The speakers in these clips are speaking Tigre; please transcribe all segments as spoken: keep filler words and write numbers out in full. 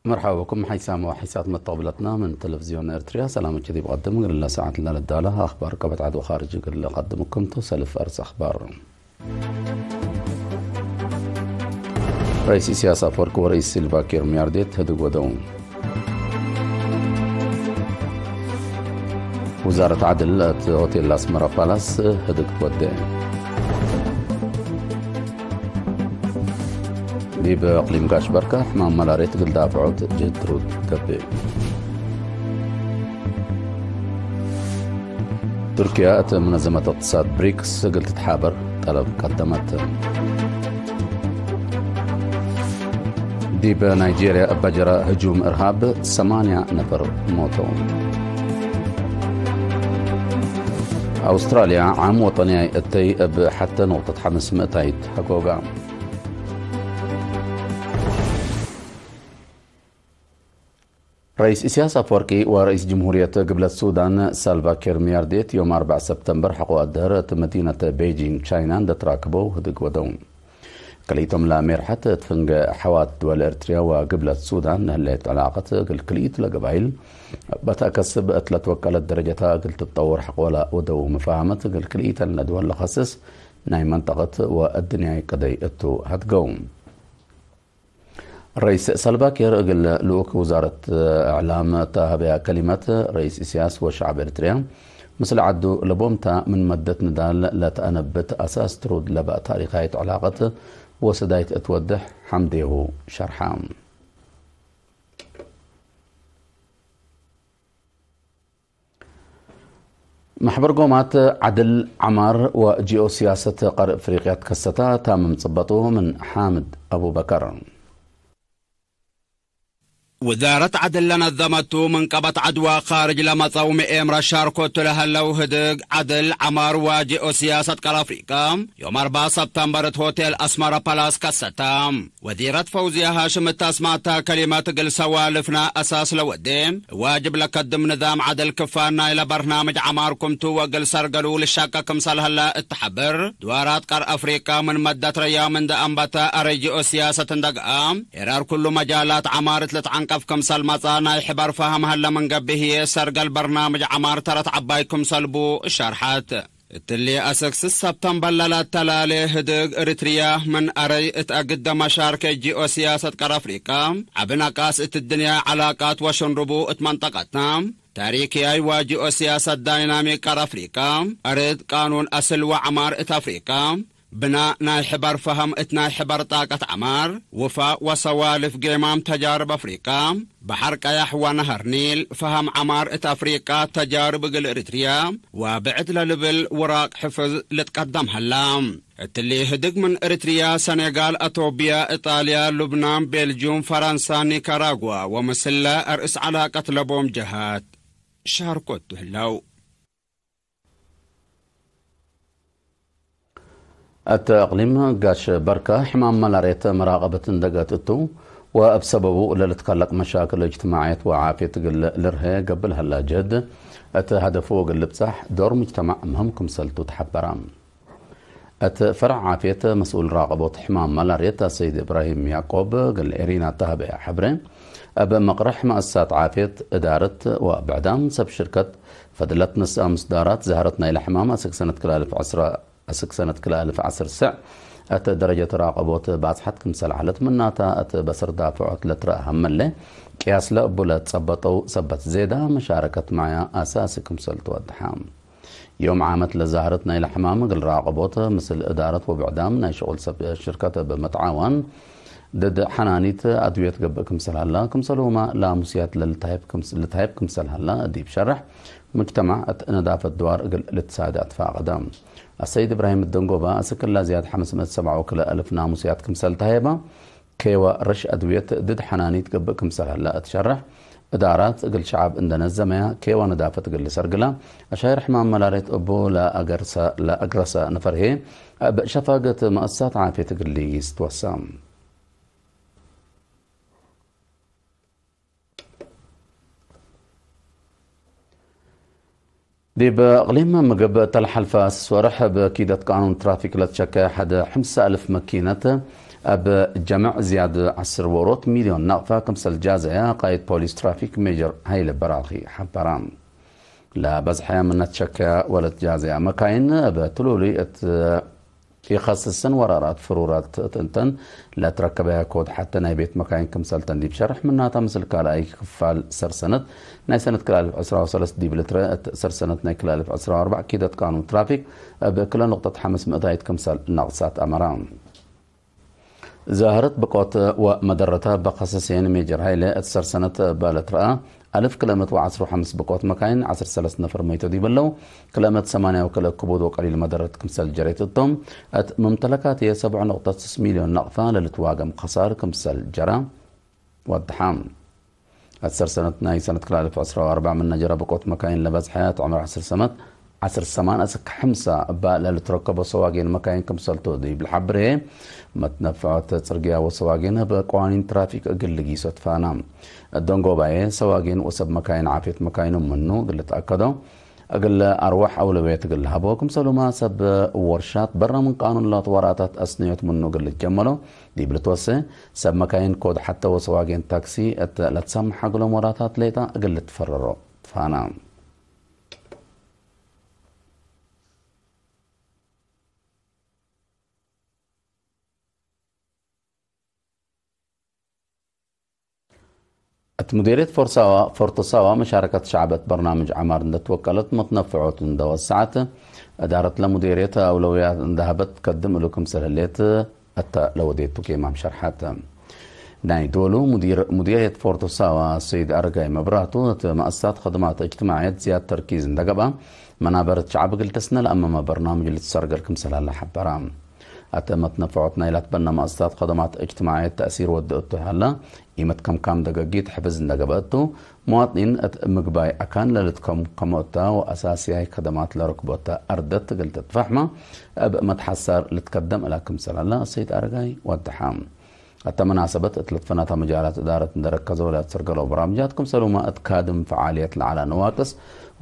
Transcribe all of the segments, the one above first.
መርሐባ ብኩም ሐይሳም ወሐይሳት መተቅብለትና ምን ተለፍዝዮን ኤርትርያ። ሰላምቼ ዲብ ቀድም እግል ለሰዓት ለልዳለ አኽባር ቀበት ዐድ ወኻርጅ እግል ለቀድምኩም ቱ። ሰልፍ አርስ አኽባር። ረኢስ ኢሳያስ አፈወርቂ ወረኢስ ሳልቫ ኪር ሚያርዴት ህድግ ወደው። ውዛረት ዐድል እት ሆቴል አስመራ ፓላስ ህድግ ትወዴ። ዲብ እቅሊም ጋሽ በርከ ሕማም መላርየት እግል ዳፍዖት ጅህድ ትሩድ ገብእ። ቱርክያ እት መነዘመት እቅትሳድ ብሪክስ እግል ትትሓበር ጠለብ ቀደመት። ዲብ ናይጄርያ እበ ጀረ ህጁም እርሃብ ሰማንያ ነፈር ሞተው። አውስትራልያ ዓም ወጠንያይ እተይ እብ ሐተ ኖቅጠት ሐምስ ምእታይት ሀጎጋ። ረኢስ ኢሳያስ አፈወርቂ ወረኢስ ጅምሁርየት ግብለት ሱዳን ሳልቫ ኪር ሚያርዴት ዮም አርበዕ ሰብተምበር ሐቆ አደህር እት መዲነት ቤጂንግ ቻይና እንደ ትራክበው ህድግ ወደው። ክልኢቶም ለሜርሐት እት ፍንገ ሐዋት ድወል ኤርትርያ ወግብለት ሱዳን ለህሌት ዕላቀት እግል ክልኢት ለገባይል በተአከስብ እት ለትወቀለት ደረጀታ እግል ትትጠወር ሐቆላ ወደው መፋሀመት እግል ክልኢተን ለድወል ለከስስ ናይ መንጠቀት ወአድንያይ ቅደይ እቱ ሀድገው። ረኢስ ሳልቫ ኪር እግል ልኡክ ውዛረት እዕላም እተ ሀበያ ከሊመት፣ ረኢስ ኢሳያስ ወሸዐብ ኤርትርያ ምስል ዐዱ ለቦምታ ምን መደት ንዳል ለተአነብት አሳስ ትሩድ ለበእ ታሪካይት ዕላቀት ወሰዳይት እት ወድሕ ሐምዴሁ ሸርሐ። መሕበር ጎማት ዐድል ዐማር ወጂኦሲያሰት ቀር እፍሪቅያ ትከሰታ፣ ታምም ጽበጡ ምን ሓምድ አቡበከር። ውዛረት ዐድል ለነዘመቱ ምን ቀበት ዐድዋ ካርጅ ለመጸው ምኤምረ ሻርኮቱ ለሀለው ህድግ ዐድል ዐማር ወጂኦሲያሰት ቀር አፍሪቀ፣ ዮም አርበዕ ሰብተምበር እት ሆቴል አስመረ ፓላስ ከሰተ። ወዚረት ፈውዝየ ሃሽም እት አስማተ ከሊመት፣ እግል ሰዋልፍና አሳስ ለወዴ ዋጅብ ለከድም ንዛም ዐድል ክፋን ናይለ በርናምጅ ዐማር ክምቱ ወእግል ሰርገሉ ልሻቀ ክምሰል ሀለ እት ሐብር፣ ድዋራት ቀር አፍሪቀ ምን መደት ረያም እንደ አንበተ አረይ ጂኦሲያሰት እንደ ገአ፣ ኤራር ኩሉ መጃላት ዐማር እት ልትዐንቀፍ ክምሰል መጽአ ናይ ሕበር ፈሀም ሀለ ምን ገብእ ህዬ፣ ሰርገል በርናምጅ ዐማር ተረት ዐባይ ክምሰል ቡ ሸርሐት። እትሊ አስክ ስስ ሰብተምበር ለለአተላሌ ህድግ፣ እሪትርያ ምን አረይ እት አግደ መሻርከ ጂኦሲያሰት ቀር አፍሪቀ፣ ዐቢ ነቃስ እት ድንያይ ዐላቃት ወሽንሩቡ እት መንጠቀትና፣ ታሪክያይ ወጂኦሲያሰት ዳይናሚክ ቀር አፍሪቀ፣ አርድ ቃኑን አስል ወዐማር እት አፍሪቀ፣ ብናእ ናይ ሕበር ፈሀም እት ናይ ሕበር ጣቀት ዐማር፣ ውፋቅ ወሰዋልፍ ጌማም ተጃርብ አፍሪቀ፣ በሐር ቀያሕ ወነሀር ኒል፣ ፈሀም ዐማር እት አፍሪቀ፣ ተጃርብ እግል እሪትርያ ወብዕድ ለልብል ውራቅ ሕፍዝ ልትቀደም ሀላ። እትሊ ህድግ ምን እሪትርያ፣ ሰኔጋል፣ አቶብያ፣ ኢጣልያ፣ ሉብናን፣ ቤልጁም፣ ፈረንሳ፣ ኒካራጓ ወምስለ አርእስ ዐላቀት ለቦም ጀሃት ሻርኮቱ ህለው። እት እቅሊም ጋሽ በርከ ሕማም መላርየት መራቀበት እንደገት እቱ፣ ወእብ ሰበቡ ለልትከለቅ መሻክል እጅትማዕየት ወዓፍየት እግል ልርሄ ገብእ ለሀላ ጅህድ፣ እት ሀደፉ እግል ልብጻሕ ዶር ሙጅተማዕ ምህም ክምሰልቱ ተሐበረ። እት ፈርዕ ዓፍየት መስኡል ራቀቦት ሕማም መላርየት አሰይድ እብራሂም ያዕቆብ እግል ኤሪና ተሀበየ ሐብሬ፣ እብ መቅርሕ መአሰሳት ዓፍየት፣ እዳረት ወብዕዳም ሰብ ሽርከት ፈድለት ነስአ ምስዳራት ዛህረት ናይለ ሕማም አስክ ሰነት ክልኤ አልፍ ዐስር፣ አስክ ሰነት ክልኤ አልፍ ዐስር ስዕ እት ደረጀት ራቀቦት ባጽሐት ክምሰል ዐለት፣ ምናተ እት በሰር ዳፍዖት ለትረአ ሀመለ፣ ቅያስለ እቡ ለትጸበጠው ሰበት ዜዳ መሻረከት ማያ አሳሲ ክምሰል ትወድሐ። ዮም ዓመት ለዛህረት ናይለ ሕማም እግል ራቀቦት ምስል እዳረት ወብዕዳም ናይ ሽቁል ሰብ ሽርከት እብ መትዓዋን ድድ ሐናኒት አድውየት ገብእ ክምሰል ሀላ፣ ክምሰልሁመ ላሙስያት ለልትሀይብ ክምስ-፣ ልትሀይብ ክምሰል ሀላ ዲብ ሸርሕ፣ ሙጅተማዕ እት ነዳፈት ድዋር እግል ልትሳዴ አትፋቀደ። አሰይድ እብራሂም ደንጎባ፣ አስክ እለ ዝያድ ሐምስ ምእት ሰብዓ ወክልኤ አልፍ ናሙስያት ክምሰል ተሀየበ፣ ኬወ ረሽ አድውየት ድድ ሐናኒት ገብእ ክምሰል ሀለ እት ሸርሕ፣ እዳራት እግል ሸዐብ እንደ ነዘመያ፣ ኬወ ነዳፈት እግል ልሰርግላ፣ አሻይር ሕማም መላርየት እቡ ለአገርሰ፣ ለአግረሰ ነፈር ህዬ፣ እብ ሸፋገት መአሰሳት ዓፍየት እግል ልይስ ትወሰ። ዲብ እቅሊም ምግብ እተ ለሐልፈ ስስ ወርሕ እብ ኪደት ቃኑን ትራፊክ ለትሸከ ሐድ ሐምሳ አልፍ መኪነት እብ ጀምዕ ዝያድ ዐስር ወሮት ሚልዮን ናቅፈ ክምሰል ጃዘያ ቃይድ ፖሊስ ትራፊክ ሜጀር ሀይለ በራኺ ሐበረ። ለበዝሐ ምነ ትሸከ ወለትጃዘያ መካይን እብ ትሉሉይ እት ኢከስስን ወራራት ፍሩራት እት እንተን ለትረከበያ ኮድ ሐተ ናይ ቤት መካይን ክምሰልተን ዲብ ሸርሕ ምናተ፣ ምስል ካልኣይ ክፋል ሰር ሰነት ናይ ሰነት ክልአልፍ ዕስራ ወሰለስ ዲብ ልትረ እት ሰር ሰነት ናይ ክልአልፍ ዕስራ ወአርበዕ ኪደት ቃኑን ትራፊክ እብ ክለ ኑቅጠት ሐምስ ምእታይት ክምሰል ናቅሳት አመራ። ዛህረት ብቆት ወመደረተ በከሰሴን ሜጀር ሀይለ እት ሰር ሰነት እበ ለትረአ አልፍ ክለ ምእት ወዐስር ወሐምስ ብቆት መካይን ዐስር ሰለስ ነፈር መይቶ ዲብ ለው፣ ክለ ምእት ሰማንያ ወክልኤ ክቡድ ወቀሊል መደረት ክምሰል ጀሬት እቶም፣ እት መምተለካት የሰብዑ ነቅጠት ስስ ሚልዮን ናቅፈ ለልትዋገም ከሳር ክምሰል ጀረ ወድሐ። አሰር ሰነት ናይ ሰነት ክልአልፍ ዕስራ ወአርበዕ ምነ ጀረ ብቆት መካይን ለበዝሐ እት ዑምር ዐስር ሰመት፣ ዐስር ሰማን እስክ ሐምሳ እበ ለልትረከቦ ሰዋጌን መካይን ክምሰልቱ ዲብ ለሐብሬ፣ መትነፍዖት ጽርግያ ወሰዋጌን እብ ቀዋኒን ትራፊክ እግል ልጊሶ ትፋና። እደንጎባዬ ሰዋጌን ወሰብ መካይን ዓፍየት መካይኖም ምኑ እግል ልትአከዶ፣ እግል አርወሕ አውለውየት እግል ለሀቦ፣ ክምሰሉመ ሰብ ወርሻት በረ ምን ቃኑን ላቱ ወራታት አስነዮት ምኑ እግል ልትጀመሎ፣ ዲብ ልትወሴ፣ ሰብ መካይን ኮድ ሐተ ወሰዋጌን ታክሲ እት ለትሰመሕ እግሎም ወራታት ሌጣ እግል ልትፈረሮ ትፋና። እት ሙዴርየት ፎርሳዋ፣ ፎርቶ ሳዋ መሻረከት ሸዕብ እት በርናምጅ ዐማር እንደ ትወቀለት መትነፍዖት እንደ ወሰዐት፣ እዳረት ለሙዴርየት አውለውያት እንደ ሀበት ትከድም እሉ ክምሰል ህሌት እተ ለወዴቱ ኬማም ሸርሐት። ናይ ዶሉ ሙዲር፣ ሙዴርየት ፎርቶ ሳዋ ሰይድ አረጋይ መብራቱ፣ እት መአሳት ከድማት እጅትማዕየት ዝያድ ተርኪዝ እንደ ገብአ፣ መናበረት ሸዕብ እግል ተስነ ለአመመ በርናምጅ ልትሰርገል ክምሰል ሀለ ሐበራ። አተ መትነፈዖት ናይላት በነ መአሰሳት ከደማት እጅትማዕየት ተእሲር ወድ እቱ ሀለ፣ ኢመት ከምካም ደገጊት ሕፍዝ እንደ ገብአ እቱ፣ መዋጥኒን እት ምግባይ አካን ለልትከም ከመ እተ ወአሳስያይ ከደማት ለረክቦተ አርደት እግል ትትፋሕመ እብ መትሐሳር ልትከደም እላ ክምሰል ሀለ ሰይድ አረጋይ ወደሐ። አተ መናሰበት እት ለትፈናተ መጃላት እዳረት እንደ ረከዘው ለአትሰርገለው በራምጃት ክምሰሉመ እት ካድም ፈዓልየት ለዐለ ነዋቅስ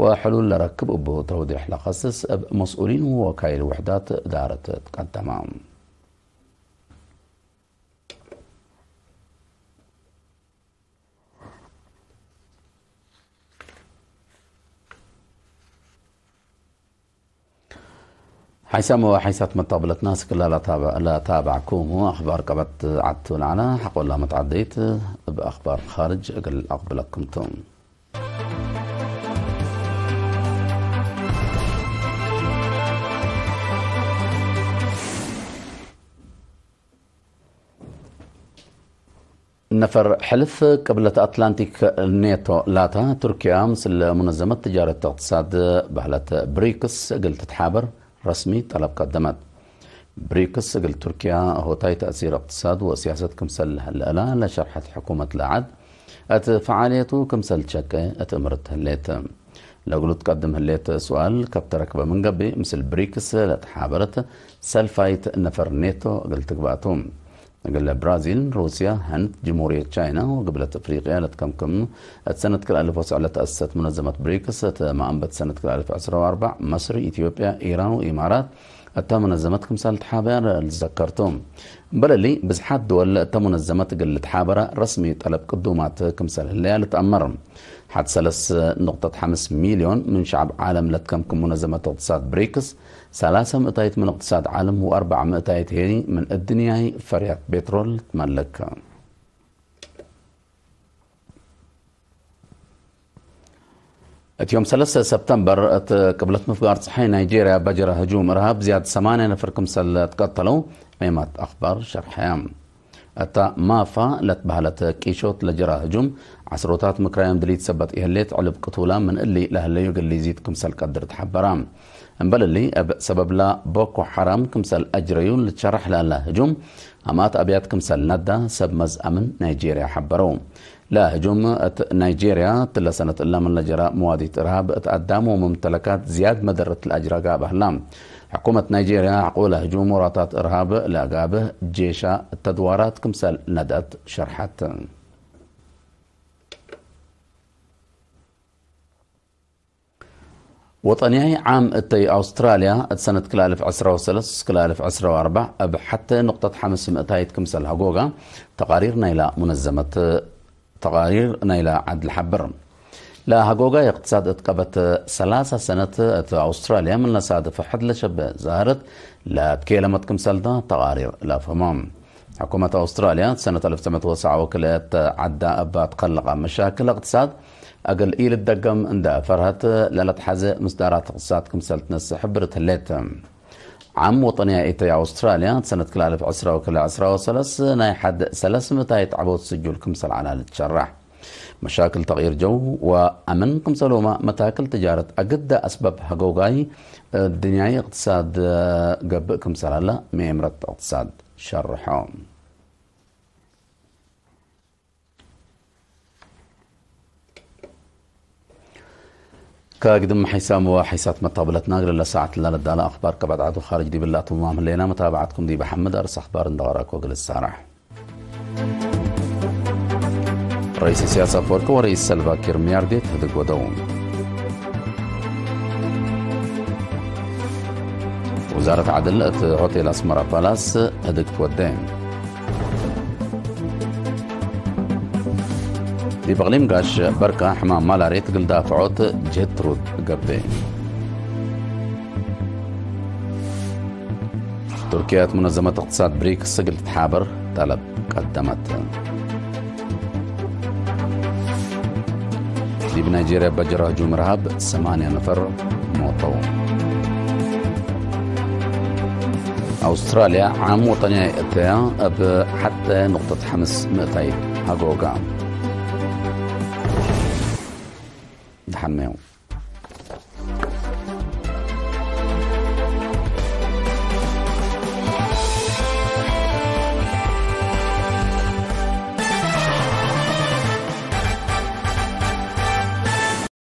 ወሕሉል ለረክብ እቡ ተውዴሕ ለከስስ እብ መስኡሊን ወወካይል ውሕዳት እዳረት ትቀደመ። ሓይሳም ወሓይሳት መጣብለትና እስክላ ለታበ-፣ ለታባዕኩሙ አኽባር ቀበት ዐቱ ለዐለ ሐቆላ መትዓደይት እብ አኽባር ኻርጅ እግል አቅብለኩም ቱ። ነፈር ሕልፍ ቅብለት አትላንቲክ ኔቶ ላታ ቱርክያ ምስል ሙነዘመት ትጃረት እቅትሳድ በህለት ብሪክስ እግል ትትሓበር ረስሚ ጠለብ ቀደመት። ብሪክስ እግል ቱርክያ ሆታይ ተእሲር እቅትሳድ ወስያሰት ክምሰል ለህለ እላ ለሸርሐት ሕኩመት ለዐድ፣ እት ፈዓልየቱ ክምሰል ሸቄ እት እምርት ህሌት። ለእግሉ ትቀድም ህሌት ሱኣል ከብተ ረክበ ምን ገብእ፣ ምስል ብሪክስ ለተሓበረት ሰልፋይት ነፈር ኔቶ እግል ትግባእ ቱ። እግለ ብራዚል፣ ሩስያ፣ ህንድ፣ ጅምሁርየት ቻይና ወግብለት እፍሪቅያ ለትከምክም፣ እት ሰነት ክልአልፍ ወሰዕ ለተአሰሰት ሙነዘመት ብሪክስ፣ እት መአንበት ሰነት ክልአልፍ ዕስራ ወአርበዕ፣ መስሪ፣ ኢትዮጵያ፣ ኢራን ወኢማራት፣ እተ መነዘመት ክምሰል ተሓበያ ልትዘከር ቱ። እምበል እሊ፣ ብዝሓት ድወል እተ መነዘመት እግል ልትሓበረ ረስሚ ጠለብ ቅዱማት ክምሰል ህለያ ልትአመር። ሐድ ሰለስ ንቅጠት ሐምስ ሚልዮን ምን ሸዕብ ዓለም ለትከምክም ሙነዘመት እቅትሳድ ብሪክስ፣ ሰላሰ ምእታይት ምን እቅትሳድ ዓለም ወአርበዕ ምእታይት ህይ ምን እድንያይ ፈርያት ቤትሮል ትመልክ። እት ዮም ሰለሰ ሰብተምበር፣ እት ቅብለት ምፍጋር ጸሓይ ናይጄርያ በጀረ ህጁም እርሃብ ዝያድ ሰማንያ ነፈር ክምሰል ትቀተለው ዔማት አኽባር ሸርሐያ። እታ ማፋ ለትበህለት ቂሾት ለጀረ ህጁም፣ ዐስሮታት ምክራዮም ድሊት ሰበት ኢህሌት፣ ዕልብ ቅቱላ ምን እሊ ለህለዩ እግል ሊዚድ ክምሰል ቀድር ተሐበራ። እምበል እሊ፣ እብ ሰበብላ ቦኮ ሐራም ክምሰል አጅረዩ ልትሸረሕ ለህለ ህጁም፣ አማት አብያት ክምሰል ነዳ፣ ሰብ መዝ አምን ናይጄርያ ሐበረው። ለህጁም እት ናይጄርያ፣ እትለ ሰነት እለ ምን ለጀረ መዋዲት እርሃብ እት አዳም ወመምተለካት ዝያድ መደረት ለአጅረ ጋብእ ህላ። ሕኩመት ናይጄርያ፣ ሐቆ ለህጁም ወራታት እርሃብ ለአጋብህ ጄሻ እት ተድዋራት ክምሰል ነድአት ሸርሐት። ወጠንያይ ዓም እተይ አውስትራልያ፣ እት ሰነት ክልኤ አልፍ ዕስራ ወሰለስ ክልኤ አልፍ ዕስራ ወአርበዕ እብ ሐቴ ኑቅጠት ሐምስ ምእታይት ክምሰል ሀጎጋ፣ ተቃሪር ናይላ ሙነዘመት፣ ተቃሪር ናይላ ዐድ ለሐብር። ለሀጎጋይ እቅትሳድ እት ቀበት ሰላሳ ሰነት እት አውስትራልያ ምን ለሳድፍ ሕድ ለሸበ ዛህረት ለትኬለመት ክምሰልታ ተቃሪር ለአፍህሞ። ሕኩመት አውስትራልያ ሰነት አልፍ ተሰዕ ምእት ወሰዓ ወክልኤ ዐዳ እባ ትከለቀ መሻክል እቅትሳድ እግል ኢልትደገም እንደ ፈርሀት ለለትሐዜ ምስዳራት እቅትሳድ ክምሰል ትነስእ ሕብርት ህሌት። ዓም ወጠንያይ እተይ አውስትራልያ ሰነት ክልኤ አልፍ ዕስራ ወክልኤ ዕስራ ወሰለስ ናይ ሐድ ሰለስ ምእታይት ዐቦት ስጁል ክምሰል ዐላ ልትሸራሕ። መሻክል ተቅይር ጀው ወአምን ክምሰልሁመ መታክል ትጃረት አግደ አስባብ ሀጎጋይ ድንያይ እቅትሳድ ገብእ ክምሰል ዐለ ምኤምረት እቅትሳድ ሸርሖ። ከግድም ሐይሳም ወሐይሳት መታብለትና እግለ ለሰዓት ለለዳለ አኽባር ከበድ ዐዱ ኻርጅ ዲብላ ትማም ህሌና። መታብዓትኩም ዲብ ሐምድ አርስ አኽባር እንደ ቀረእኮ እግል እሳረሕ። ረኢስ ኢሳያስ አፈወርቂ ወረኢስ ሰልቫ ኪር ሚያርዴት ህድግ ወደው። ውዛረት ዐድል እት ሆቴል አስመራ ፓላስ ህድግ ትወዴ። ዲብ እቅሊም ጋሽ በርካ ሕማም ማላርየት እግል ዳፍዖት ጅህድ ትሩድ ገብቴ። ቱርክየ እት ሙነዘመት እቅትሳድ ብሪክስ እግል ትትሓበር ጠለብ ቀደመት። ዲብ ናይጄርያ በጀረ ህጁም እርሃብ ሰማንያ ነፈር ሞተው። አውስትራልያ ዓም ወጠንያይ እተያ እብ ሐተ ኑቅጠት ሐምስ ምእታይት ሀጎጋ። ደሐን ሜው።